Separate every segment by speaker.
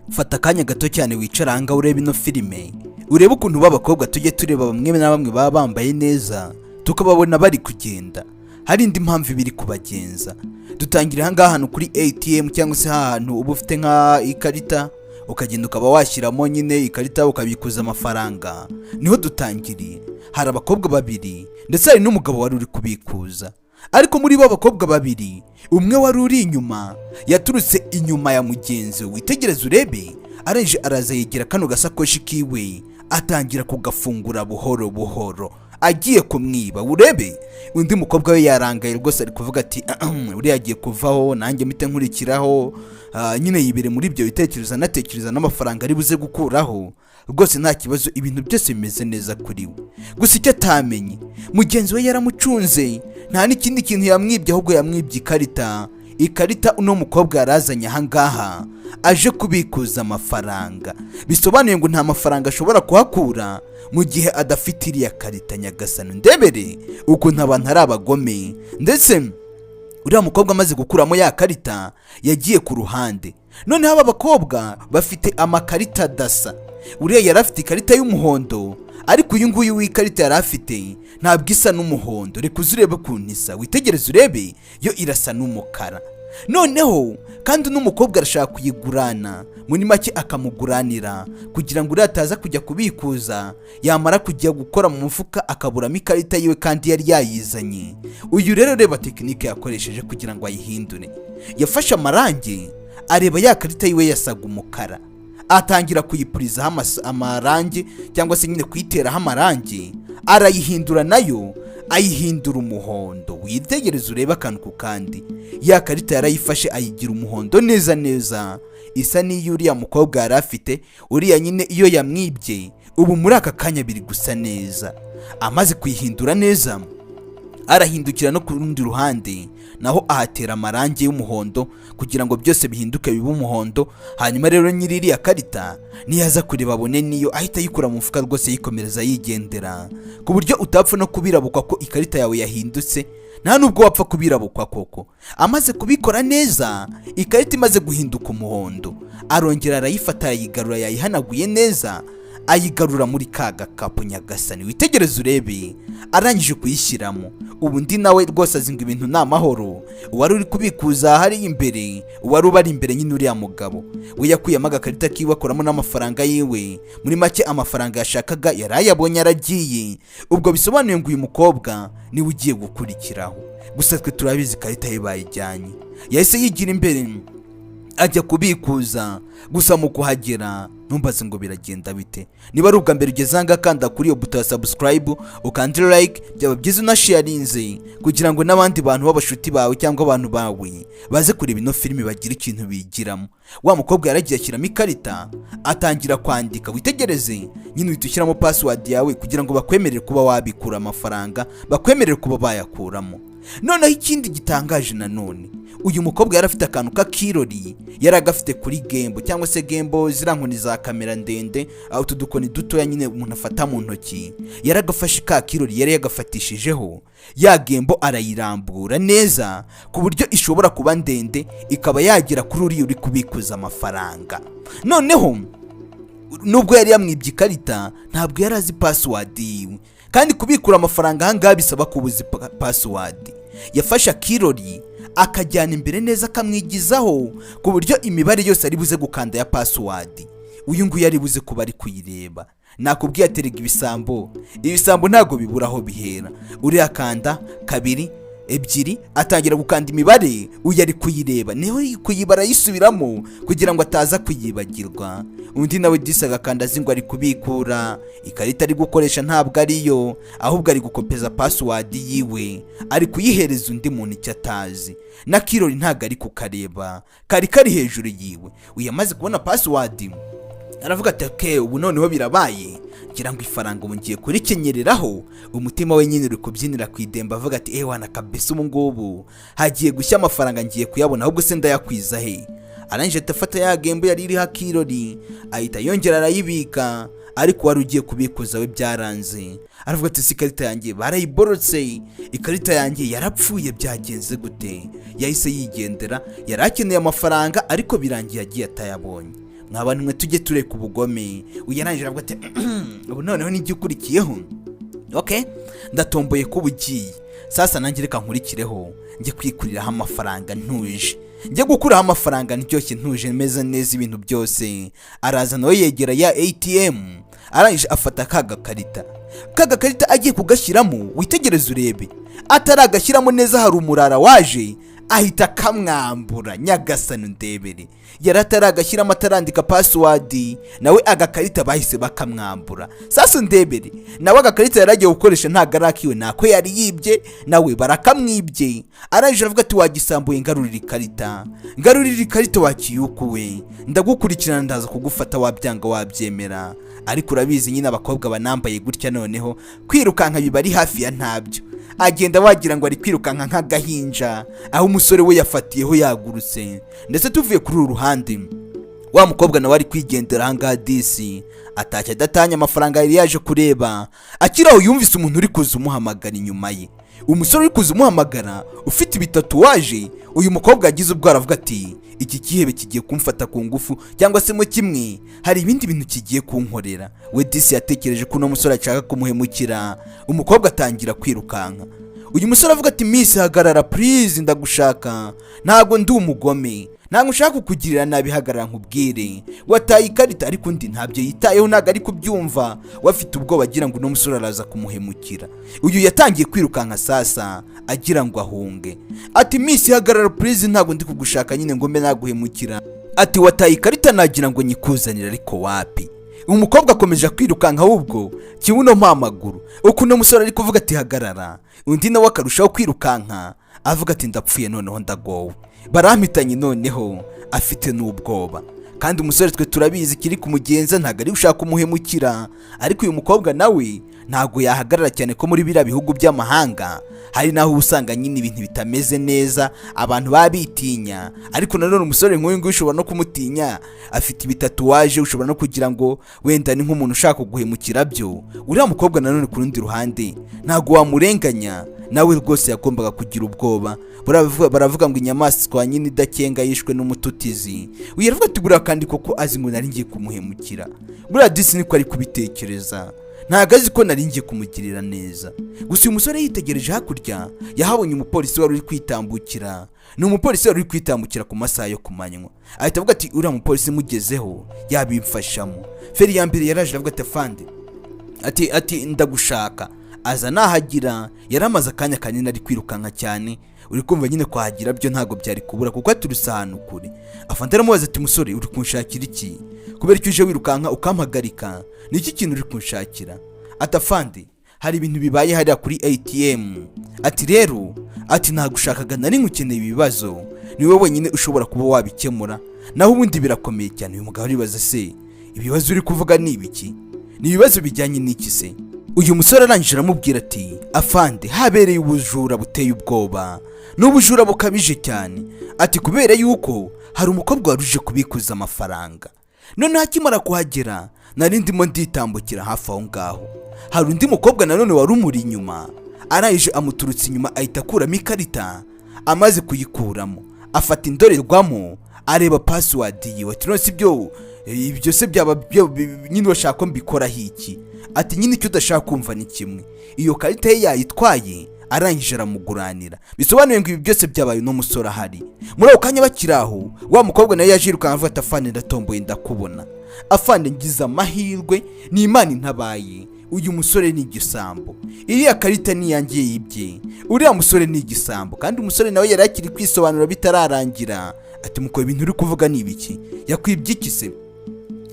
Speaker 1: Fata akanya gato cyane wicara ahangaha urebe ino filime, urebe ukuntu b'abakobwa tujye tureba bamwe na bamwe baba bambaye neza, tukababona bari kugenda, hari indi mpamvu ibiri kubagenza. Dutangira ahangaha hantu kuri ATM, cyangwa se hantu uba ufite nka ikarita, ukagenda ukaba washyiramo nyine ikarita ukabikuza amafaranga. Niho dutangiriye. Hari abakobwa babiri ndetse hari n'umugabo wari uri kubikuza, ariko muri bo abakobwa babiri, umwe wari uri inyuma yaturutse inyuma ya mugenzi we. Witegereze urebe, arangije araza yegera kano gasakoshi kiwe, atangira kugafungura buhoro buhoro, agiye kumwiba. Urebe undi mukobwa we yarangaye rwose, ari kuvuga ati: "Uriya agiye kuvaho, nanjye mpite nkurikiraho." Nyine yibere muri ibyo bitekerezo, anatekereza n'amafaranga ari buze gukuraho. Rwose nta kibazo, ibintu byose bimeze neza kuri we. Gusa icyo atamenye, mugenzi we yaramucunze. Nta n'ikindi kintu yamwibye, ahubwo yamwibye ikarita. Ikarita uno mukobwa yarazanye ahangaha aje kubikuza amafaranga, bisobanuye ngo nta mafaranga ashobora kuhakura mu gihe adafite iriya karita. Nyagasani, ndebere ukuntu abantu ari abagome! Ndetse uriya mukobwa amaze gukuramo ya karita, yagiye ku ruhande. Noneho aba bakobwa bafite amakarita adasa. Uriya yari afite ikarita y'umuhondo, ariko uyu nguyu w'ikarita yari afite ntabwo isa n'umuhondo. Reka uze urebe ukuntu isa, witegereze urebe, yo irasa n'umukara. Noneho kandi uno mukobwa arashaka kuyigurana, muri make akamuguranira kugira ngo uriya ataza kujya kubikuza, yamara kujya gukora mu mufuka akaburamo ikarita yiwe kandi yari yayizanye. Uyu rero, reba tekinike yakoresheje kugira ngo ayihindure. Yafashe amarangi, areba ya karita yiwe yasaga umukara, atangira kuyipurizaho amarangi, cyangwa se nyine kuyiteraho amarangi, arayihindura nayo, ayihindura umuhondo. Witegereze urebe akantu ku kandi. Ya karita yarayifashe, ayigira umuhondo neza neza, isa n'iyo uriya mukobwa yari afite. Uriya nyine iyo yamwibye, ubu muri aka kanya biri gusa neza. Amaze kuyihindura neza, arahindukira no ku rundi ruhande naho ahatera amarangi y'umuhondo kugira ngo byose bihinduke bibe umuhondo. Hanyuma rero nyiri iriya karita niyaza kureba abone niyo, ahita ayikura mu mufuka rwose, yikomereza yigendera, ku buryo utapfa no kubirabukwa ko ikarita yawe yahindutse. Nta nubwo wapfa kubirabukwa koko. Amaze kubikora neza, ikarita imaze guhinduka umuhondo, arongera arayifata, arayigarura, yayihanaguye neza, ayigarura muri ka gakapu. Nyagasani, witegereze urebe! Arangije kuyishyiramo, ubu undi nawe rwose azi ngo ibintu ni amahoro. Uwari uri kubikuza hariya imbere, uwari ubari imbere nyine, uriya mugabo we yakuyemo agakarita kiwe, akuramo n'amafaranga yiwe. Muri make amafaranga yashakaga yari ayabonye, aragiye. Ubwo bisobanuye ngo uyu mukobwa niwe ugiye gukurikiraho. Gusa twe turabizi, ikarita ye bayijyanye. Yahise yigira imbere ajya kubikuza. Gusa mu kuhagera, ntumbaze ngo biragenda bite. Niba ari ubwa mbere ugeze ahangaha, kanda kuri iyo buto ya subscribe, ukande like, byaba byiza unasharinze kugira ngo n'abandi bantu b'abashuti bawe cyangwa abantu bawe baze kureba ino filime, bagire ikintu bigiramo. Wa mukobwa yaragiye ashyiramo ikarita, atangira kwandika. Witegereze nyine, uhita ushyiramo password yawe kugira ngo bakwemerere kuba wabikura amafaranga, bakwemerere kuba bayakuramo. Noneho ikindi gitangaje nanone, uyu mukobwa yari afite akantu k'akirori, yari agafite kuri gimbal, cyangwa se gimbal, ziriya nkoni za kamera ndende, utu dukoni dutoya nyine umuntu afata mu ntoki. Yari agafashe ka kirori, yari yagafatishijeho ya gimbal, arayirambura neza ku buryo ishobora kuba ndende, ikaba yagera kuri uriya uri kubikuza amafaranga. Noneho nubwo yari yamwibye ikarita, ntabwo yari azi password yiwe, kandi kubikura amafaranga ahangaha bisaba kuba uzi password. Yafashe akirori, akajyana imbere neza, akamwigizaho ku buryo imibare yose ari buze gukanda ya password, uyu nguyu ari buze kuba ari kuyireba. Nakubwiye, aterega ibisambo, ibisambo ntabwo bibura aho bihera. Uriya akanda kabiri, ebyiri, atangira gukanda imibare, uyu ari kuyireba, niho kuyibara ayisubiramo kugira ngo ataza kuyibagirwa. Undi nawe disi agakanda azi ngo ari kubikura, ikarita ari gukoresha ntabwo ariyo, ahubwo ari gukopeza password yiwe, ari kuyihereza undi muntu icyo atazi. Na kirori ntabwo ari kukareba, kari kari hejuru yiwe. Uyu amaze kubona password, aravuga ati: "Okay, ubu noneho birabaye, ngira ngo ifaranga ubu ngiye kurikenyereraho." Umutima we nyine uri kubyinira ku idemba, avuga ati: "Ewana kabisa, ubu ngubu hagiye gushya, amafaranga ngiye kuyabona, ahubwo se ndayakwiza he?" Arangije ahita afata ya gimbal yari iriho akirori, ahita yongera arayibika. Ariko wari ugiye kubikuza we byaranze, aravuga ati: "Si ikarita yanjye barayiborotse, ikarita yanjye yarapfuye, byagenze gute?" Yahise yigendera. Yari akeneye amafaranga, ariko birangiye agiye atayabonye. Mwa mwe, tujye tureka ubugome. Uyarangije aravuga ati: "Ubu noneho nijya ukurikiyeho. Ok, ndatomboye ko ugiye. Sasa nanjye reka nkurikireho, njye kwikuriraho amafaranga ntuje, njye gukuraho amafaranga ndyoshye, ntuje, meze neza, ibintu byose." Araza nawe yegera ya ATM, arangije afata ka gakarita. Ka gakarita agiye kugashyiramo, witegereze urebe, ataragashyiramo neza hari umurara waje ahita akamwambura. Nyagasani ndebere, yari ataragashyiramo, atarandika password, nawe agakarita bahise bakamwambura. Sasa ndebere, nawe agakarita yari agiye gukoresha ntabwo ari akiwe, nako yari yibye, nawe barakamwibye. Arangije aravuga ati: "Wagisambuye, ngarurira ikarita, ngarurira ikarita, wakiyukuwe, ndagukurikirana, ndaza kugufata wabyanga wabyemera." Ariko urabizi nyine abakobwa banambaye gutya, noneho kwirukanka biba ari hafi ya ntabyo. Agenda wagira ngo ari kwirukanka nk'agahinja, aho umusore we yafatiyeho yagurutse. Ndetse tuvuye kuri uru ruhande, wa mukobwa nawe ari kwigendera ahangaha disi, atashye adatanya amafaranga yari yaje kureba. Akiri aho yumvise umuntu uri kuza umuhamagara inyuma ye, umusore uri kuza umuhamagara ufite ibitatouage. Uyu mukobwa yagize ubwo aravuga ati: "Iki kihebe kigiye kumfata ku ngufu, cyangwa se mo kimwe hari ibindi bintu kigiye kunkorera." We disi yatekereje ko uno musore ashaka kumuhemukira. Umukobwa atangira kwirukanka. Uyu musore avuga ati: "Miss, hagarara please, ndagushaka, ntabwo ndi umugome, ntabwo nshaka kukugirira nabi, hagarara nkubwire, wataye ikarita." Ariko undi ntabyo yitayeho, ntabwo ari kubyumva, we afite ubwoba agira ngo uno musore araza kumuhemukira. Uyu yatangiye kwirukanka sasa agira ngo ahunge. Ati: "Miss, hagarara please, ntabwo ndi kugushaka nyine ngo mbe naguhemukira." Ati: "Wataye ikarita, nagira ngo nyikuzanire, ariko wapi." Umukobwa akomeje kwirukanka, ahubwo kibuno mpa amaguru. Uko uno musore ari kuvuga ati: "Hagarara," undi nawe akarushaho kwirukanka, avuga ati: "Ndapfuye noneho, ndagowe, barampitanye." Noneho afite n'ubwoba, kandi umusore twe turabizi kiri kumugenza, ntabwo ari gushaka kumuhemukira. Ariko uyu mukobwa nawe ntabwo yahagarara cyane, ko muri biriya bihugu by'amahanga hari n'aho uba usanga nyine ibintu bitameze neza, abantu baba bitinya. Ariko nanone umusore nk'uyu nguyu ushobora no kumutinya, afite ibitatouage, ushobora no kugira ngo wenda ni nk'umuntu ushaka kuguhemukira byo. Uriya mukobwa nanone ku rundi ruhande ntabwo wamurenganya, nawe rwose yagombaga kugira ubwoba. Baravuga ngo inyamaswa nyine idakenga yishwe n'umututizi. Uyu aravuga ati: "Buriya kandi koko azi ngo nari ngiye kumuhemukira." Buriya disi niko ari kubitekereza, ntabwo azi ko nari ngiye kumugirira neza. Gusa uyu musore yitegereje hakurya, yahabonye umupolisi wari uri kwitambukira. Ni umupolisi wari uri kwitambukira ku masaha yo ku manywa. Ahita avuga ati: "Uriya mupolisi mugezeho yabimfashamo." Feri ya mbere yaraje aravuga ati: "Afande," ati: "Ndagushaka." Aza nahagira, yari amaze akanya kanini ari kwirukanka cyane. Uri kumva nyine kuhagira byo ntabwo byari kubura kuko aturutse ahantu kure. Afande aramubaza ati: "Musore, uri kunshakira iki? Kubera icyo uje wirukanka ukampagarika? Ni iki kintu uri kunshakira?" Ati: "Afande, hari ibintu bibaye hariya kuri ATM." Ati: "Rero," ati, "nagushakaga, nari nkukeneye, ibibazo ni wowe wenyine ushobora kuba wabikemura, naho ubundi birakomeye cyane." Uyu mugabo aribaza: "Se ibibazo uri kuvuga ni ibiki? Ni ibibazo bijyanye n'iki se?" Uyu musore arangije aramubwira ati: "Afande, habereye ubujura buteye ubwoba, ni ubujura bukabije cyane." Ati: "Kubera yuko hari umukobwa wari uje kubikuza amafaranga, noneho akimara kuhagera nari ndimo nditambukira hafi aho ngaho, hari undi mukobwa nanone wari umuri inyuma, arangije amuturutse inyuma ahita akuramo ikarita. Amaze kuyikuramo afata indorerwamo areba password yiwe." Ati: "None si ibyo, ibyo se byaba nyine urashaka ko mbikoraho iki?" Ati: "Nyine icyo udashaka kumva ni kimwe, iyo karita ye yayitwaye, arangije aramuguranira. Bisobanuye ngo ibi byose byabaye uno musore ahari." Muri ako kanya bakiri aho, wa mukobwa nawe yaje yirukanka avuga ati: "Afande, ndatomboye, ndakubona. Afande, ngize amahirwe, ni Imana intabaye. Uyu musore ni igisambo, iriya karita ni iyanjye yibye. Uriya musore ni igisambo." Kandi umusore nawe yari akiri kwisobanura bitararangira. Ati: "Muko ibintu uri kuvuga ni ibiki? Yakwibye iki se?"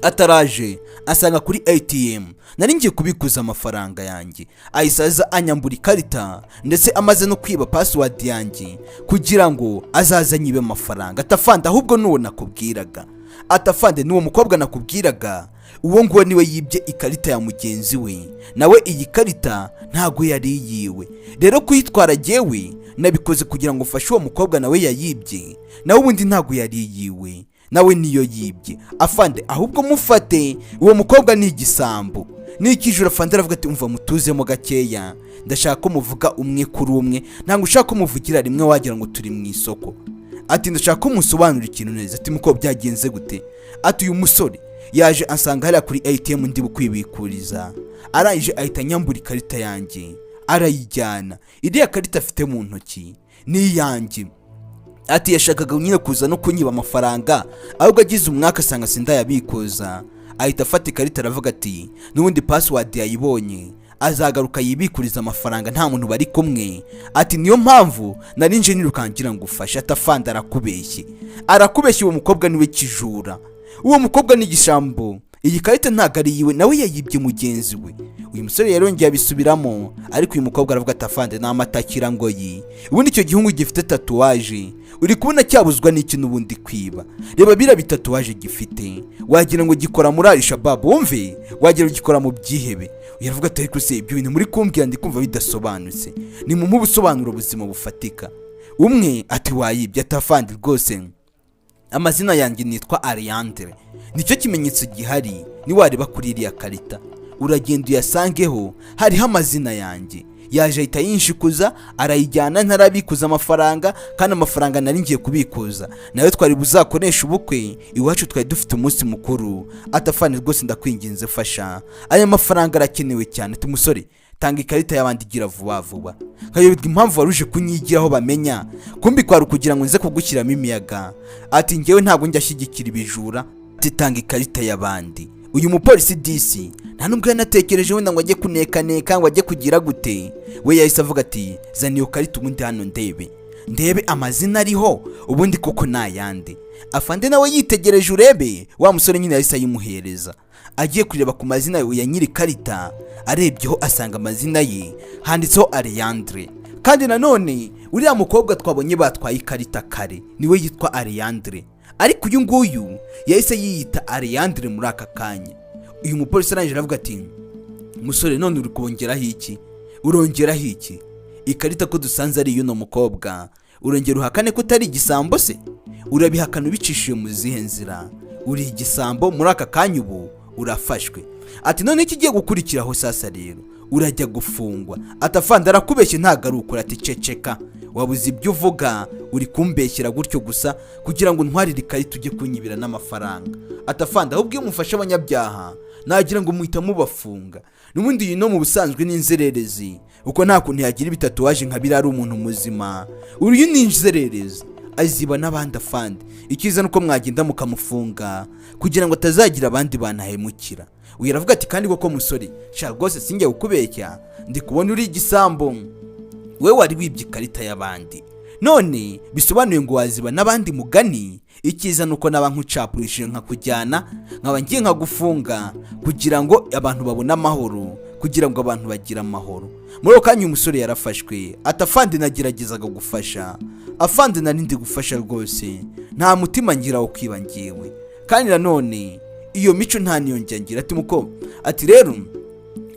Speaker 1: Ataraje asanga kuri ATM nari ngiye kubikuza amafaranga yanjye, ahise aza anyambura ikarita, ndetse amaze no kwiba password yanjye kugira ngo azaze anyibe amafaranga. Atafande, ahubwo n'uwo nakubwiraga. Atafande, n'uwo mukobwa nakubwiraga, uwo nguwo niwe yibye ikarita ya mugenzi we. Nawe iyi karita ntago yari iyiwe, rero kuyitwara jyewe nabikoze kugira ngo mfashe uwo mukobwa nawe yayibye, nawe ubundi ntago yari iyiwe, nawe niyo yibye. Afande, ahubwo mufate, uwo mukobwa ni igisambo, ni ikijura." Afande aravuga ati: "Umva, mutuzemo gakeya, ndashaka ko muvuga umwe kuri umwe, ntabwo ushaka ko muvugira rimwe wagira ngo turi mu isoko." Ati: "Ndashaka ko musobanura ikintu neza." Ati: "Muko byagenze gute?" Ati: "Uyu musore yaje ansanga hariya kuri ATM ndi bukwibikuriza, arangije ahita anyambura ikarita yanjye arayijyana. Iriya karita afite mu ntoki ni iyanjye." Ati: "Yashakaga nyine kuza no kunyiba amafaranga, ahubwo agize umwaka asanga sindayabikuza, ahita afata ikarita aravuga ati n'ubundi password yayibonye, azagaruka yibikuriza amafaranga nta muntu bari kumwe." Ati: "Niyo mpamvu nari nje nirukangira ngo ufashe." Ati: "Afande, arakubeshye, arakubeshye. Uwo mukobwa niwe kijura, uwo mukobwa ni igishambo. Iyi karita ntabwo ari iyiwe, nawe yayibye mugenzi we." Uyu musore yarongeye abisubiramo, ariko uyu mukobwa aravuga ati: "Afande, ni amatakira ngo yi ubundi icyo gihungu gifite tatouage uri kubona cyabuzwa n'iki n'ubundi kwiba? Reba biriya bitatouage gifite, wagira ngo gikora muri Alishababu, wumve wagira ngo gikora mu byihebe." Uyu aravuga ati: "Ariko se ibyo bintu muri kumbwira ndi kumva bidasobanutse, ni mu ubusobanuro buzima bufatika." Umwe ati: "Wayibye." Ati: "Afande, rwose amazina yanjye nitwa Ariandre, nicyo kimenyetso gihari. Niwareba kuri iriya karita uragenda uyasangeho, hariho amazina yanjye. Yaje ahita yinshikuza arayijyana ntarabikuza amafaranga, kandi amafaranga nari ngiye kubikuza nayo twari buzakoresha ubukwe iwacu, twari dufite umunsi mukuru." Ati: "Afande, rwose ndakwinginze fasha, aya mafaranga arakenewe cyane." Tumusore, tanga ikarita y'abandi, igira vuba vuba. Nkayoberwa impamvu wari uje kunyigiraho, bamenya kumbi kwari ukugira ngo nze kugushyiramo imiyaga. Ati: "Ngewe ntabwo njya ashyigikira ibijura." Ati: "Tanga ikarita y'abandi." Uyu mupolisi disi nta nubwo yanatekereje wenda ngo ajye kunekaneka, ngo ajye kugira gute. We yahise avuga ati: "Zana iyo karita ubundi hano ndebe, ndebe amazina ariho ubundi koko ni ayande." Afande nawe yitegereje urebe wa musore nyine yahise ayimuhereza. Agiye kureba ku mazina ya nyiri karita, arebyeho asanga amazina ye handitseho Ariandre. Kandi nanone uriya mukobwa twabonye batwaye ikarita kare niwe yitwa Ariandre, ariko uyu nguyu yahise yiyita Ariandre muri aka kanya. Uyu mupolisi arangije aravuga ati: "Musore, none uri kongeraho iki? Urongeraho iki? Ikarita ko dusanze ari iy'uno mukobwa, urongera uhakane ko utari igisambo se? Urabihakana ubicishije mu zihe nzira? Uri igisambo muri aka kanya, ubu urafashwe." Ati: "None ikigiye gukurikiraho sasa rero urajya gufungwa." Ati: "Afande, arakubeshye, ntabwo ari ukuri." Ati: "Ceceka, wabuze ibyo uvuga, uri kumbeshyera gutyo gusa kugira ngo ntwarire ikarita ujye kunyibira n'amafaranga." Ati: "Afande, ahubwo iyo mufashe abanyabyaha nagira ngo muhita mubafunga. N'ubundi iyi no mu busanzwe ni inzererezi, kuko nta kuntu yagira ibitatouage nka biriya ari umuntu muzima. Uyu ni inzererezi, aziba n'abandi. Afande, icyiza ni uko mwagenda mukamufunga kugira ngo atazagira abandi bantu ahemukira." Uyu aravuga ati: "Kandi koko musore, sha rwose sinjya kukubeshya, ndi kubona uri igisambo. We wari wibye ikarita y'abandi, none bisobanuye ngo waziba n'abandi mugani. Icyiza ni uko naba nkucapurishije nkakujyana, nkaba ngiye nkagufunga kugira ngo abantu babone amahoro, kugira ngo abantu bagire amahoro." Muri ako kanya uyu musore yarafashwe. Ati: "Afande, nageragezaga gufasha. Afande, nari ndi gufasha rwose, nta mutima ngira wo kwiba ngewe, kandi nanone iyo mico nta niyo njya ngira." Ati: "Muko," ati, "rero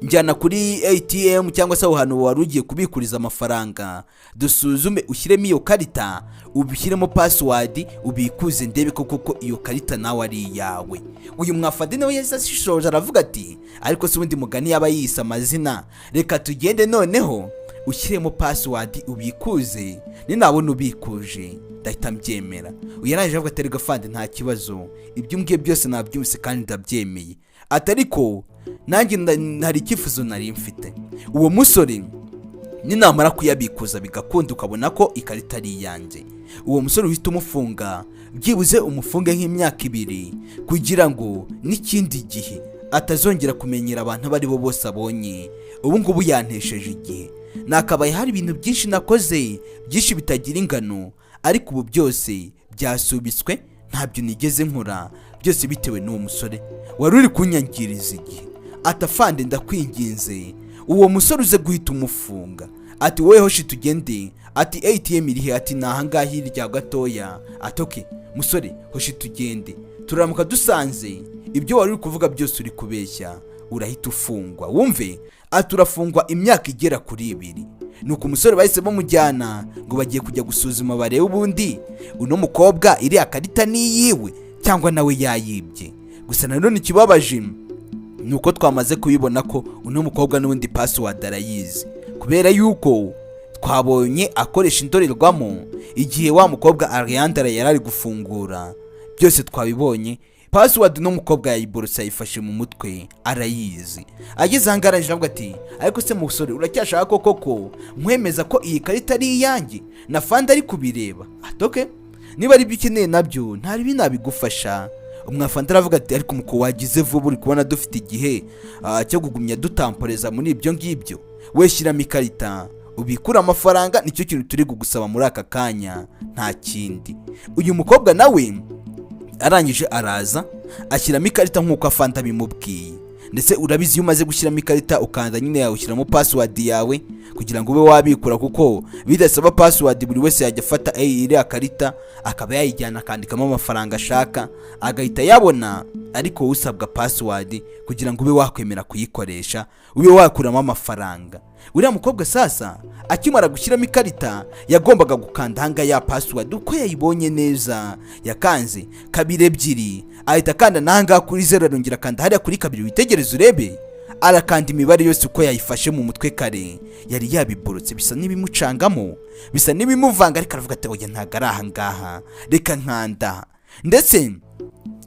Speaker 1: njyana kuri ATM cyangwa se aho hantu wari ugiye kubikuriza amafaranga, dusuzume, ushyiremo iyo karita, ubishyiremo password, ubikuze, ndebe ko koko iyo karita nawe ari iyawe." Uyu mwafande nawe yahise ashishoje aravuga ati: "Ariko se ubundi mugani yaba yise amazina, reka tugende noneho ushyiremo password ubikuze, ninabona ubikuje ndahita mbyemera." Uyu yarangije avuga ati: "Erega fande, nta kibazo, ibyo umbwiye byose nabyumvise kandi ndabyemeye." Ati: "Ariko nanjye hari icyifuzo nari mfite. Uwo musore ninamara kuyabikuza bigakunda, ukabona ko ikarita ari iyanjye, uwo musore uhita umufunga, byibuze umufunge nk'imyaka 2, kugira ngo n'ikindi gihe atazongera kumenyera abantu abo ari bo bose abonye. Ubu ngubu yantesheje igihe, nakabaye hari ibintu byinshi nakoze, byinshi bitagira ingano, ariko ubu byose byasubitswe, ntabyo nigeze nkora, byose bitewe n'uwo musore wari uri kunyangiriza igihe." Ati: "Afande, ndakwinginze, uwo musore uze guhita umufunga." Ati: "Wowe hoshi tugende." Ati: "ATM iri he?" Ati: "Ni ahangaha hirya gatoya." Ati: "Okay musore, hoshi tugende. Turamuka dusanze ibyo wari uri kuvuga byose uri kubeshya, urahita ufungwa, wumve." Ati: "Urafungwa imyaka igera kuri 2." Nuko umusore bahise bamujyana ngo bagiye kujya gusuzuma barebe ubundi uno mukobwa iriya karita ni iyiwe cyangwa nawe yayibye. Gusa nanone ikibabaje ni uko twamaze kubibona ko uno mukobwa n'ubundi password arayizi, kubera yuko Twabonye akoresha indorerwamo igihe wa mukobwa Ariandara yari ari gufungura. Byose twabibonye. Password n'umukobwa yayiborotse, yayifashe mu mutwe, arayizi. Ageze ahangaha arangije avuga ati: "Ariko se musore, uracyashaka ko koko nkwemeza ko iyi karita ari iyanjye na fande ari kubireba?" Ati: "Okay, niba ari ibyo ukeneye nabyo ntari nabigufasha." Umwafande aravuga ati: "Ariko muko wagize vuba, uri kubona dufite igihe cyo kugumya dutamporeza muri ibyo ngibyo? We shyiramo ikarita ubikure amafaranga, nicyo kintu turi kugusaba muri aka kanya, nta kindi." Uyu mukobwa nawe arangije araza ashyiramo ikarita nk'uko afande abimubwiye. Ndetse urabizi, iyo umaze gushyiramo ikarita ukanda nyine yawe, ushyiramo password yawe kugira ngo ube wabikura, kuko bidasaba password buri wese yajya afata iriya karita akaba yayijyana akandikamo amafaranga ashaka agahita yabona. Ariko wowe usabwa password kugira ngo ube wakwemera kuyikoresha, ube wakuramo amafaranga. Uriya mukobwa sasa akimara gushyiramo ikarita yagombaga gukanda ahangaha ya password uko yayibonye neza. Yakanze kabiri ebyiri, ahita akanda n'ahangaha kuri zeru, arongera akanda hariya kuri kabiri. Witegereze urebe, arakanda imibare yose uko yayifashe mu mutwe kare yari yabiborotse, bisa n'ibimucangamo, bisa n'ibimuvanga, ariko aravuga ati: "Oya, ntabwo ari ahangaha, reka nkanda." Ndetse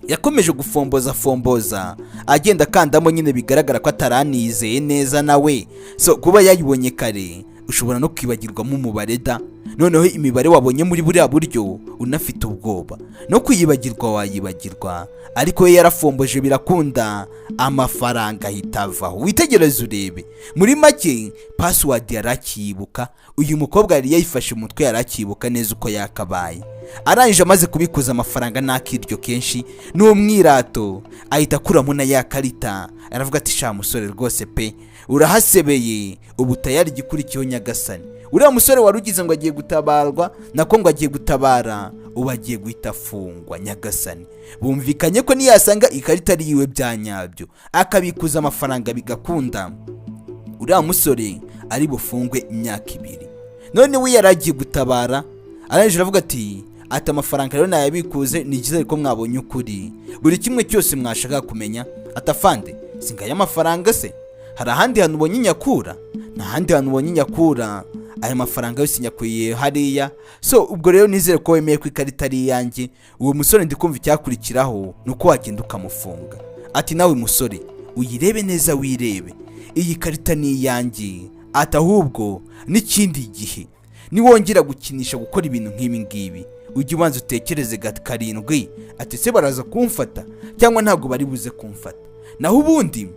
Speaker 1: yakomeje gufomboza fomboza, agenda akandamo nyine, bigaragara ko ataranizeye neza nawe. So kuba yayibonye kare, ushobora no kwibagirwamo umubare da. Noneho imibare wabonye muri buriya buryo unafite ubwoba, no kuyibagirwa wayibagirwa. Ariko we yarafomboje birakunda, amafaranga ahita avaho. Witegereze urebe, muri make password yari akiyibuka. Uyu mukobwa yari yayifashe umutwe, yari akiyibuka neza uko yakabaye. Arangije amaze kubikuza amafaranga n'akiryo kenshi n'umwirato, ahita akuramo na ya karita, aravuga ati: "Sha musore, rwose pe urahasebeye ubu tayari." Igikurikiyeho, nyagasani, uriya musore wari ugize ngo agiye gutabarwa, nako ngo agiye gutabara, ubu agiye guhita afungwa. Nyagasani, bumvikanye ko niyasanga ikarita ari iwe bya nyabyo, akabikuza amafaranga bigakunda, uriya musore ari bufungwe imyaka 2. None we yari agiye gutabara, arangije aravuga ati: "Amafaranga rero nayabikuze, ni byiza ko mwabonye ukuri, buri kimwe cyose mwashaka kumenya." Atafande singaya amafaranga se, hari ahandi hantu ubonye nyakura? Nta handi hantu ubonye nyakura, aya mafaranga yose nyakwiye hariya. So ubwo rero nizere ko wemeye ko ikarita ari iyanjye. Uwo musore ndi kumva icyakurikiraho ni uko wagenda ukamufunga." Ati: "Nawe musore, uyirebe neza, wirebe, iyi karita ni iyanjye." Ati: "Ahubwo n'ikindi gihe niwongera gukinisha gukora ibintu nk'ibi ngibi, ujye ubanza utekereze karindwi, ati: 'Ese baraza kumfata cyangwa ntabwo bari buze kumfata?' Naho ubundi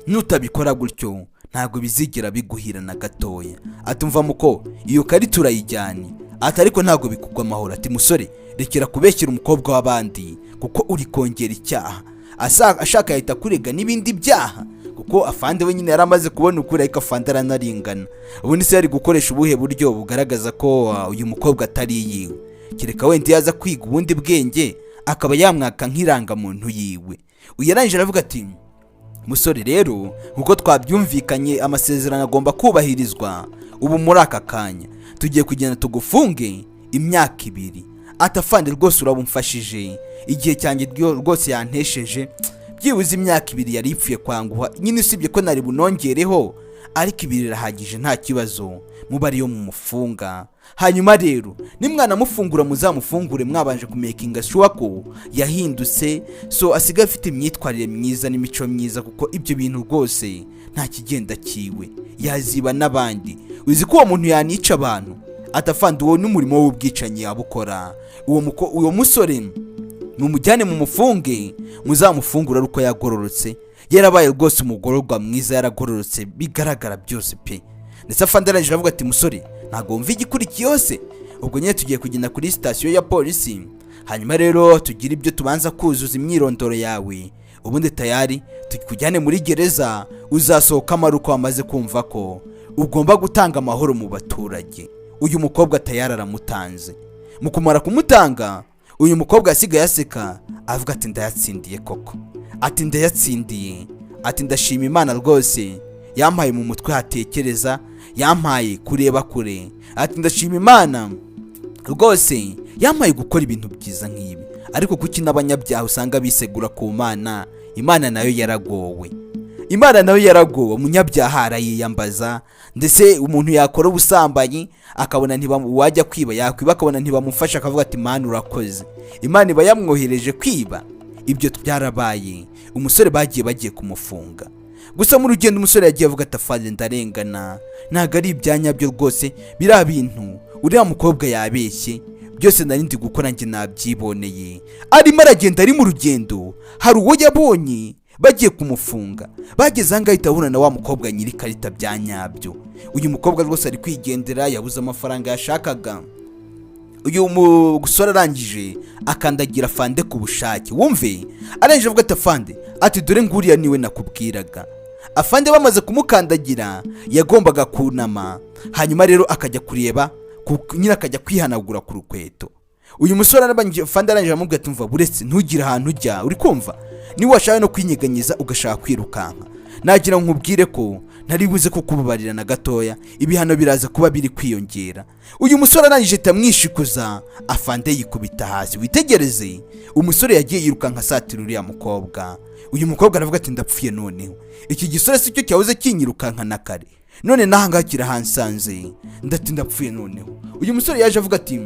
Speaker 1: nutabikora gutyo ntabwo bizigera biguhira na gatoya." Ati: "Umva muko, iyo karita urayijyanye." Ati: "Ariko ntabwo bikugwa amahoro." Ati: "Musore, rekera kubeshyira umukobwa w'abandi kuko uri kongera icyaha. Ashaka yahita kurega n'ibindi byaha." Kuko afande we nyine yari amaze kubona ukuri, ariko afande aranaringana. Ubundi se yari gukoresha ubuhe buryo bugaragaza ko uyu mukobwa atari iyiwe? Kereka wenda yaza kwiga ubundi bwenge akaba yamwaka nk'irangamuntu yiwe. Uyu yarangije aravuga ati: "Musore rero, nkuko twabyumvikanye, amasezerano agomba kubahirizwa. Ubu muri aka kanya tugiye kugenda tugufunge imyaka 2." Atafande rwose urabumfashije, igihe cyanjye rwose yantesheje. Byibuze imyaka 2 yari ipfuye kwanguha nyine, usibye ko nari bunongereho, ariko 2 irahagije, nta kibazo, muba ariyo mumufunga. Hanyuma rero nimwanamufungura, muzamufungure mwabanje kumakinga sure ko yahindutse, so asigaye afite imyitwarire myiza n'imico myiza, kuko ibyo bintu rwose nta kigenda kiwe, yaziba n'abandi. Uzi ko uwo muntu yanica abantu?" Atafanda uwo n'umurimo w'ubwicanyi yabukora. Uwo musore mumujyane mumufunge, muzamufungure ari uko yagororotse, yarabaye rwose umugororwa mwiza, yaragororotse bigaragara byose pe. Ndetse afande arangije aravuga ati: "Musore, ntabwo wumva igikurikiyeho se? Ubwo nyine tugiye kugenda kuri sitasiyo ya polisi, hanyuma rero tugire ibyo tubanza kuzuza imyirondoro yawe, ubundi tayari tukujyane muri gereza. Uzasohokamo ari uko wamaze kumva ko ugomba gutanga amahoro mu baturage." Uyu mukobwa tayari aramutanze. Mu kumara kumutanga, uyu mukobwa yasigaye aseka, avuga ati: "Ndayatsindiye koko." Ati: "Ndayatsindiye." Ati: "Ndashima Imana rwose yampaye mu mutwe hatekereza, yampaye kureba kure." Ati: "Ndashima Imana rwose yampaye gukora ibintu byiza nk'ibi. Ariko kuki n'abanyabyaha usanga bisegura ku Mana? Imana nayo yaragowe." Imana nawe yaragowe, umunyabyaha arayiyambaza. Ndetse umuntu yakora ubusambanyi akabona wajya kwiba, yakwiba akabona ntibamufasha, akavuga ati: "Mana, urakoze." Imana iba yamwohereje kwiba. Ibyo byarabaye. Umusore bagiye kumufunga. Gusa mu rugendo umusore yagiye avuga ati: "Afande, ndarengana, ntabwo ari ibyanyabyo rwose. Biriya bintu uriya mukobwa yabeshye, byose nari ndi gukora njye nabyiboneye." Arimo aragenda, ari mu rugendo, hari uwo yabonye bagiye kumufunga. Bageze ahangaha ahita ahura na wa mukobwa nyiri ikarita bya nyabyo. Uyu mukobwa rwose ari kwigendera, yabuze amafaranga yashakaga. Uyu musore arangije akandagira afande ku bushake. Wumve, arangije avuga ati: "Afande," ati, "dore nguriya niwe nakubwiraga." Afande bamaze kumukandagira yagombaga kunama, hanyuma rero akajya kureba nyine akajya kwihanagura ku rukweto. Uyu musore arabanje, afande arangije aramubwira ati: "Mva, buretse, ntugire ahantu ujya, uri kumva? Niba washaka no kwinyeganyiza ugashaka kwirukanka, nagira ngo nkubwire ko ntari buze kukubabarira na gatoya, ibihano biraza kuba biri kwiyongera." Uyu musore arangije ahita amwishikuza, afande yikubita hasi. Witegereze, umusore yagiye yirukanka asatira uriya mukobwa. Uyu mukobwa aravuga ati: "Ndapfuye noneho, iki gisore si cyo cyahoze kinyirukanka na kare, none n'ahangaha kirahansanze." Ndati: "Ndapfuye noneho." Uyu musore yaje avuga ati: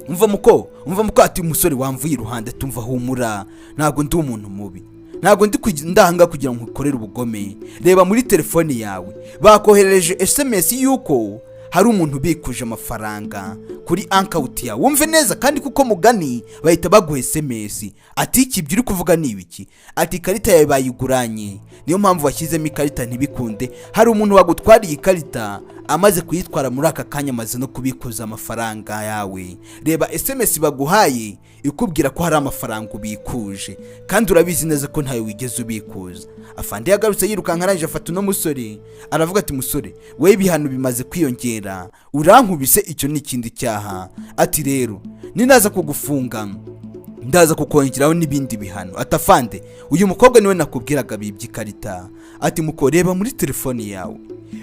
Speaker 1: "Umva muko, umva muko." Ati: "Umusore wamvuye iruhande." Tumva, "Humura, ntabwo ndi umuntu mubi, ntabwo ndi ndahanga kugira ngo nkukorere ubugome. Reba muri telefone yawe, bakoherereje SMS y'uko hari umuntu ubikuje amafaranga kuri account yawe." Wumve neza kandi, kuko mugani bahita baguha SMS. Ati: "Iki ibyo uri kuvuga ni ibiki?" Ati: "Ikarita yawe bayiguranye, niyo mpamvu washyizemo ikarita ntibikunde. Hari umuntu wagutwariye ikarita, amaze kuyitwara muri aka kanya amaze no kubikuza amafaranga yawe. Reba SMS baguhaye ikubwira ko hari amafaranga ubikuje, kandi urabizi neza ko ntayo wigeze ubikuza." Afande yagarutse yirukanka, arangije afata uno musore, aravuga ati: "Musore wowe, ibihano bimaze kwiyongera, urankubise, icyo ni ikindi cyaha." Ati: "Rero ninaza kugufunga ndaza kukongeraho n'ibindi bihano." Ati: "Afande, uyu mukobwa niwe nakubwiraga bibye ikarita." Ati: "Muko, reba muri telefone yawe,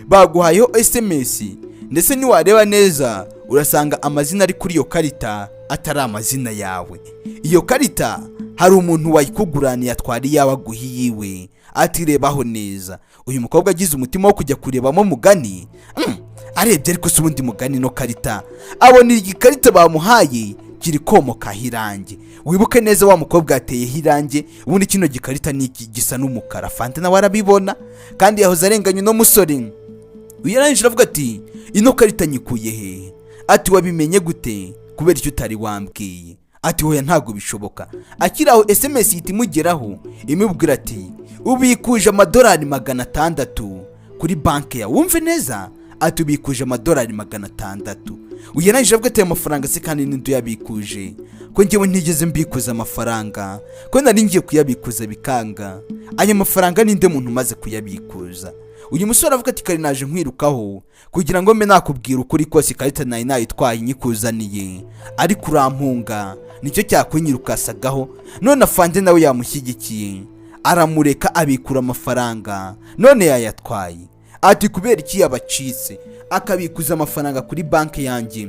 Speaker 1: baguhayeho SMS, ndetse niwareba neza urasanga amazina ari kuri iyo karita atari amazina yawe. Iyo karita hari umuntu wayikuguraniye, atwara iyawe aguha iyiwe." Ati: "Rebaho neza." Uyu mukobwa agize umutima wo kujya kurebamo mugani, arebye ariko si ubundi mugani no karita, abona igikarita bamuhaye kiri komokaho irangi. Wibuke neza, wa mukobwa yateyeho irangi. Ubundi kino gikarita ni iki gisa n'umukara. Fante nawe arabibona, kandi yahoze arenganya uno musore. Uyu yarangije aravuga ati: "Ino karita nyikuye hehe?" Ati: "Wabimenye gute? Kubera icyo utari wambwiye?" Ati: "Hoya, ntabwo bishoboka." Akiri aho SMS ihita imugeraho imubwira ati: "Ubikuje amadolari 600 kuri banki yawe." Wumve neza, ati: "Ubikuje amadolari 600." Uyu yarangije avuga ati: "Aya mafaranga se kandi n'indi uyabikuje, ko njyewe ntigeze mbikuza amafaranga, ko nari ngiye kuyabikuza bikanga? Aya mafaranga ninde muntu umaze kuyabikuza?" Uyu musore avuga ati: "Kare naje nkwirukaho kugira ngo mbe nakubwira ukuri kose, ikarita nari nayitwaye nyikuzaniye, ariko urampunga, nicyo cyakunyirukasagaho. None afande nawe yamushyigikiye, aramureka abikura amafaranga, none yayatwaye." Ati: "Kubera iki yabacitse akabikuza amafaranga kuri banki yanjye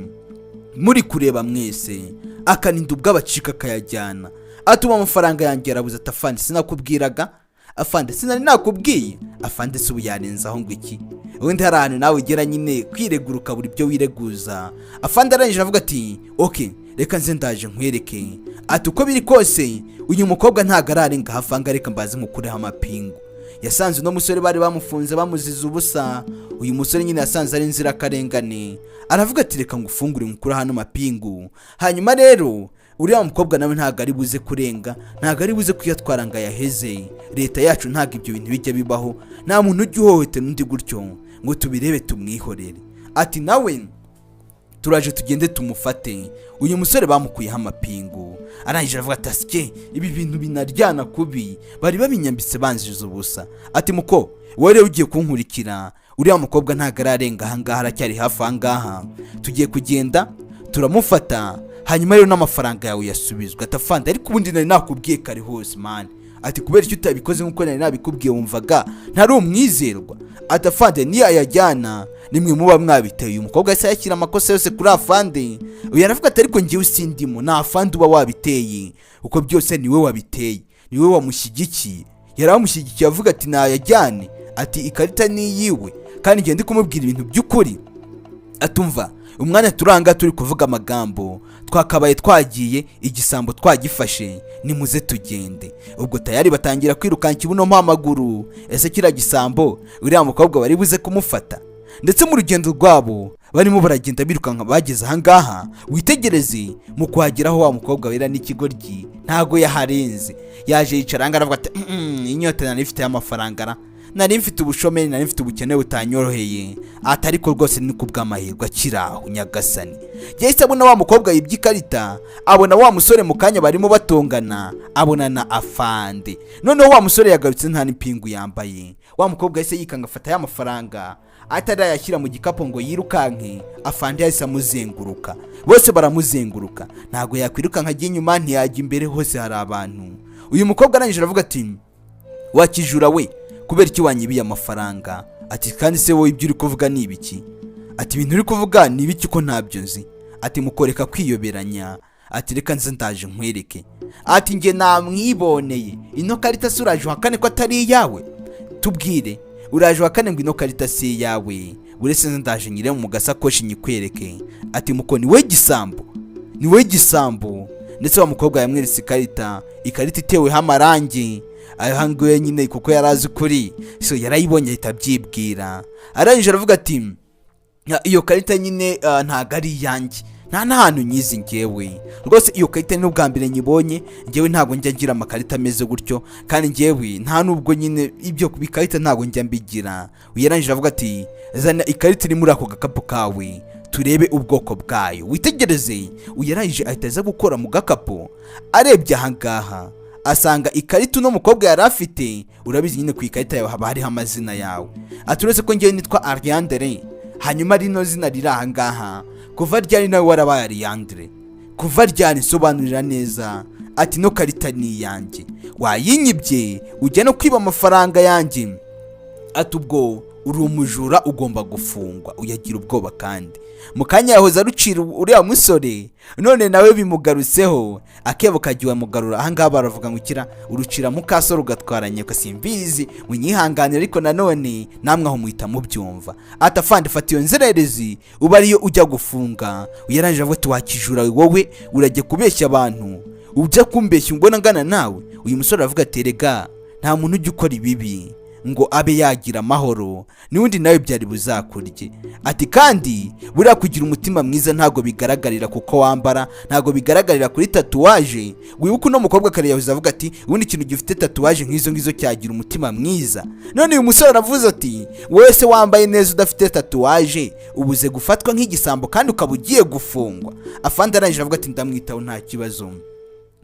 Speaker 1: muri kureba mwese, akarinda ubwo abacika akayajyana?" Atuma amafaranga yanjye yarabuze. Ati: "Afande, sinakubwiraga? Afande, sinari nakubwiye?" Afande si ubu yarenzaho ngo iki? Ubundi hari ahantu nawe ugera nyine kwiregura ukabura ibyo wireguza. Afande arangije avuga ati: "Ok, reka nze ndaje nkwereke." Ati: "Uko biri kose uyu mukobwa ntabwo ararenga hafi aha ngaha, reka mbaze nkukureho amapingu." Yasanze uno musore bari bamufunze bamuziza ubusa. Uyu musore nyine yasanze ari inzirakarengane, aravuga ati: "Reka ngufungure nkukure hano mapingu. Hanyuma rero uriya mukobwa nawe ntabwo ari buze kurenga, ntabwo ari buze kuyatwara ngo ayaheze. Leta yacu ntabwo ibyo bintu bijya bibaho, nta muntu ujya uhohotera undi gutyo ngo tubirebe tumwihorere." Ati: "Nawe turaje tugende tumufate." Uyu musore bamukuyeho amapingu, arangije aravuga ati: "Asike, ibi bintu binaryana kubi, bari babinyambitse banziza ubusa." Ati: "Muko, wowe rero ugiye kunkurikira, uriya mukobwa ntabwo ararenga ahangaha, aracyari hafi ahangaha, tugiye kugenda turamufata, hanyuma rero n'amafaranga yawe yasubizwa." Ati: "Afande, ariko ubundi nari nakubwiye kare hose man." Ati: "Kubera icyo utabikoze nk'uko nari nabikubwiye? Wumvaga ntari umwizerwa?" Ati: "Afande niyayajyana nimwe muba mwabiteye." Uyu mukobwa yahise yashyira amakosa yose kuri afande. Uyu aravuga ati: "Ariko njyewe sindimo, ni afande uba wabiteye, kuko byose niwe wabiteye, niwe wamushyigikiye." Yari amushyigikiye avuga ati nayajyane, ati ikarita ni iyiwe, kandi ngende kumubwira ibintu by'ukuri. Atumva umwanya turanga turi kuvuga amagambo, twakabaye twagiye, igisambo twagifashe, nimuze tugende. Ubwo tayari batangira kwirukanka ibuno amaguru. Ese kiriya gisambo, uriya mukobwa bari buze kumufata? Ndetse mu rugendo rwabo barimo baragenda birukanka, bageze ahangaha, witegereze mu kuhageraho wa mukobwa wera n'ikigoryi ntago yaharenze. Yaje yicara ahangaha aravuga ati: "Inyota nari mfite y'amafaranga ra, nari mfite ubushomeri, nari mfite ubukene butanyoroheye." Ati ariko rwose ni kubw'amahirwe akiri aho, nyagasani, yahise abona wa mukobwa yibye ikarita, abona wa musore mu kanya barimo batongana, abona na afande. Noneho wa musore yagarutse nta n'ipingu yambaye. Wa mukobwa yahise yikanga, afata ya mafaranga atarayashyira mu gikapu ngo yirukanke, afande yahise amuzenguruka. Bose baramuzenguruka, ntabwo yakwirukanka ajya inyuma, ntiyajya imbere, hose hari abantu. Uyu mukobwa arangije aravuga ati: "Wakijura we, kubera iki wanyibiye amafaranga?" Ati: "Kandi se wowe ibyo uri kuvuga ni ibiki?" Ati: "Ibintu uri kuvuga ni ibiki ko ntabyo nzi?" Ati: "Mukoreka kwiyoberanya." Ati: "Reka nze ndaje nkwereke." Ati: "Njye namwiboneye. Ino karita se uraje uhakane ko atari iyawe? Tubwire, uraje uhakane ngo ino karita si iyawe? Uretse nze ndaje nyire mu gasakoshi nyikwereke." Ati: "Muko ni we gisambo, ni we gisambo." Ndetse wa mukobwa yamweretse ikarita, ikarita iteweho amarangi ahanguye nyine, kuko yari azi ukuri. So yarayibonye ahita abyibwira. Arangije aravuga ati: "Iyo karita nyine ntabwo ari iyanjye, nta n'ahantu nyizi ngewe rwose. Iyo karita ni ubwa mbere nyibonye. Ngewe ntabwo njya ngira amakarita ameze gutyo, kandi ngewe nta nubwo nyine ibyo bikarita ntabwo njya mbigira." Yarangije avuga ati: "Zana ikarita iri muri ako gakapu kawe turebe ubwoko bwayo." Witegereze, uyarangije ahita aza gukora mu gakapu. Arebye ahangaha asanga ikarita uno mukobwa yari afite. Urabizi nyine, ku ikarita yawe haba hariho amazina yawe. Ati: "Uretse ko ngewe nitwa Ariandere, hanyuma rino zina riri ahangaha, kuva ryari nawe warabaye Ariandere? Kuva ryari? Nsobanurira neza." Ati: "Ino karita ni iyanjye, wayinyibye ujya no kwiba amafaranga yanjye." Ati: "Ubwo uri umujura, ugomba gufungwa." Uyagira ubwoba, kandi mu kanya yahoze arucira uriya musore, none nawe bimugarutseho. Akebo kagiye mugarura. Ahangaha baravuga ngo ukira urucira mukasore ugatwara nyoko, simbizi, munyihanganire, ariko nanone namwe aho muhita mubyumva. Ati: "Afande, fata iyo nzererezi uba ariyo ujya gufunga." Uyarangije avuga ati: "Wakijura wowe, urajya kubeshya abantu, ujya kumbeshya mbona ngana nawe." Uyu musore aravuga ati: "Erega nta muntu ujya ukora ibibi ngo abe yagira amahoro, n'ubundi nawe byari buzakurye." Ati: "Kandi buriya kugira umutima mwiza ntabwo bigaragarira kuko wambara, ntabwo bigaragarira kuri tatouage." Wibuke uno mukobwa kare yahoze avuga ati: "Ubundi ikintu gifite tatouage nk'izo ngizo cyagira umutima mwiza?" None uyu musore aravuze ati: "Wowe se wambaye neza udafite tatouage, ubuze gufatwa nk'igisambo kandi ukaba ugiye gufungwa?" Afande arangije avuga ati: "Ndamwitaho, nta kibazo."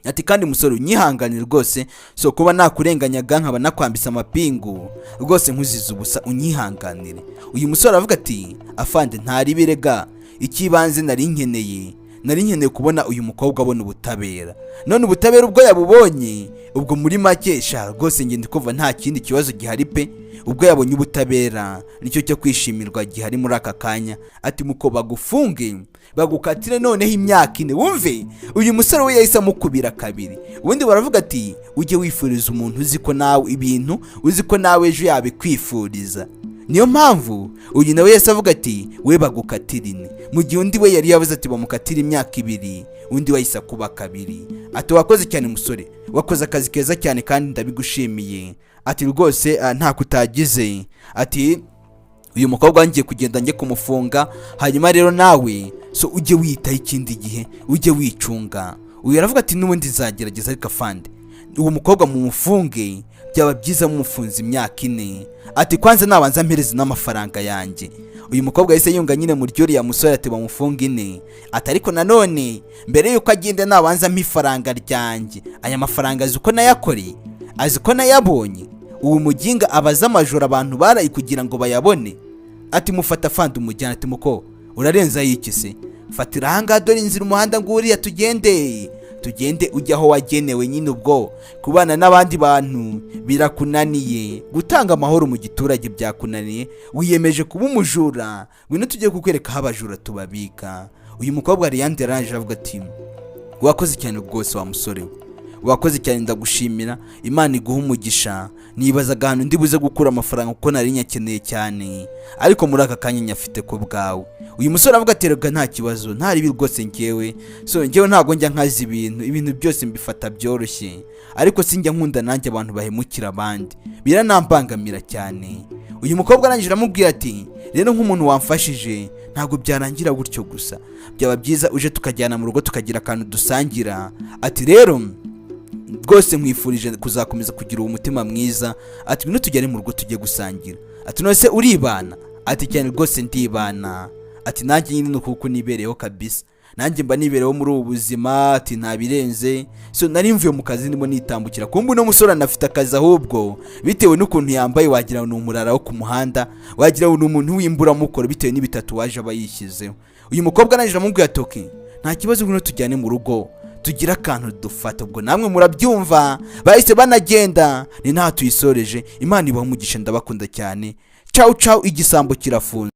Speaker 1: Ati: "Kandi musore, unyihanganire rwose, so kuba nakurenganyaga nkaba nakwambisa amapingu rwose nkuziza ubusa, unyihanganire." Uyu musore aravuga ati: "Afande, ntaribirega, icy'ibanze nari nkeneye kubona uyu mukobwa abona ubutabera. None ubutabera ubwo yabubonye, ubwo muri make sha rwose njye ndi kumva nta kindi kibazo gihari pe. Ubwo yabonye ubutabera, nicyo cyo kwishimirwa gihari muri aka kanya." Ati: "Muko bagufunge, bagukatire noneho imyaka 4." Wumve, uyu musore we yahise amukubira kabiri. Ubundi baravuga ati: "Ujye wifuriza umuntu uzi ko nawe ibintu, uzi ko nawe ejo yabikwifuriza." Niyo mpamvu uyu nawe yahise avuga ati: "We bagukatira 4," mu gihe undi we yari yavuze ati bamukatire imyaka 2. Undi we ahise akuba kabiri. Ati: "Wakoze cyane musore, wakoze akazi keza cyane kandi ndabigushimiye." Ati: "Rwose ntako utagize." Ati: "Uyu mukobwa ngiye kugenda njye kumufunga, hanyuma rero nawe so ujye wiyitaho, ikindi gihe ujye wicunga." Uyu aravuga ati: "N'ubundi nzagerageza, ariko afande, uwo mukobwa mumufunge, byaba byiza mumufunze imyaka 4." Ati: "Kwanza nabanza mpereze n'amafaranga yanjye." Uyu mukobwa yahise yunga nyine mu ry'uriya musore, ati: "Bamufunge 4." Ati: "Ariko nanone mbere yuko agenda nabanza mpa ifaranga ryanjye. Aya mafaranga azi uko nayakoreye, azi ko nayabonye? Uwo muginga abaza amajoro abantu barayi kugira ngo bayabone." Ati: "Mufata afande umujyana." Ati: "Muko urarenzaho iki se? Fatira ahangaha, dore inzira, umuhanda nguriya, tugende, tugende ujya aho wagenewe nyine." Ubwo kubana n'abandi bantu birakunaniye, gutanga amahoro mu giturage byakunaniye, wiyemeje kuba umujura. Ngwino tujye kukwereka aho abajura tubabika. Uyu mukobwa Liyande yarangije avuga ati: "Wakoze cyane rwose wa musore we, Wakoze cyane, ndagushimira, Imana iguha umugisha. Nibazaga ahantu ndi buze gukura amafaranga kuko nari nyakeneye cyane, ariko muri aka kanya nyafite ku bwawe." Uyu musore avuga ati: "Rega nta kibazo, nta ribi rwose. Njyewe, so njyewe ntabwo njya nkaza ibintu, ibintu byose mbifata byoroshye, ariko sinjya nkunda nanjye abantu bahemukira abandi, biranambangamira cyane." Uyu mukobwa arangije aramubwira ati: "Rero nk'umuntu wamfashije, ntabwo byarangira gutyo gusa, byaba byiza uje tukajyana mu rugo, tukagira akantu dusangira." Ati: "Rero rwose nkwifurije kuzakomeza kugira uwo mutima mwiza." Ati: "Ngwino tujyane mu rugo tujye gusangira." Ati: "None se uribana?" Ati: "Cyane rwose ndibana." Ati: "Nanjye nyine ni uku nibereyeho kabisa, nanjye mba nibereyeho muri ubu buzima." Ati: "Nta birenze." So nari mvuye mu kazi, ndimo nitambukira, kumbe uno musore anafite akazi, ahubwo bitewe n'ukuntu yambaye wagira ngo ni umurara wo ku muhanda, wagira ngo ni umuntu w'imburamukoro bitewe n'ibitatuwaje aba yishyizeho. Uyu mukobwa arangije aramubwira ati: "Okay, nta kibazo, ngwino tujyane mu rugo tugire akantu dufata." Ubwo namwe murabyumva, bahise banagenda. Ni nta tuyisoreje. Imana ibaha umugisha, ndabakunda cyane. Cawu cawu, igisambo kirafunze.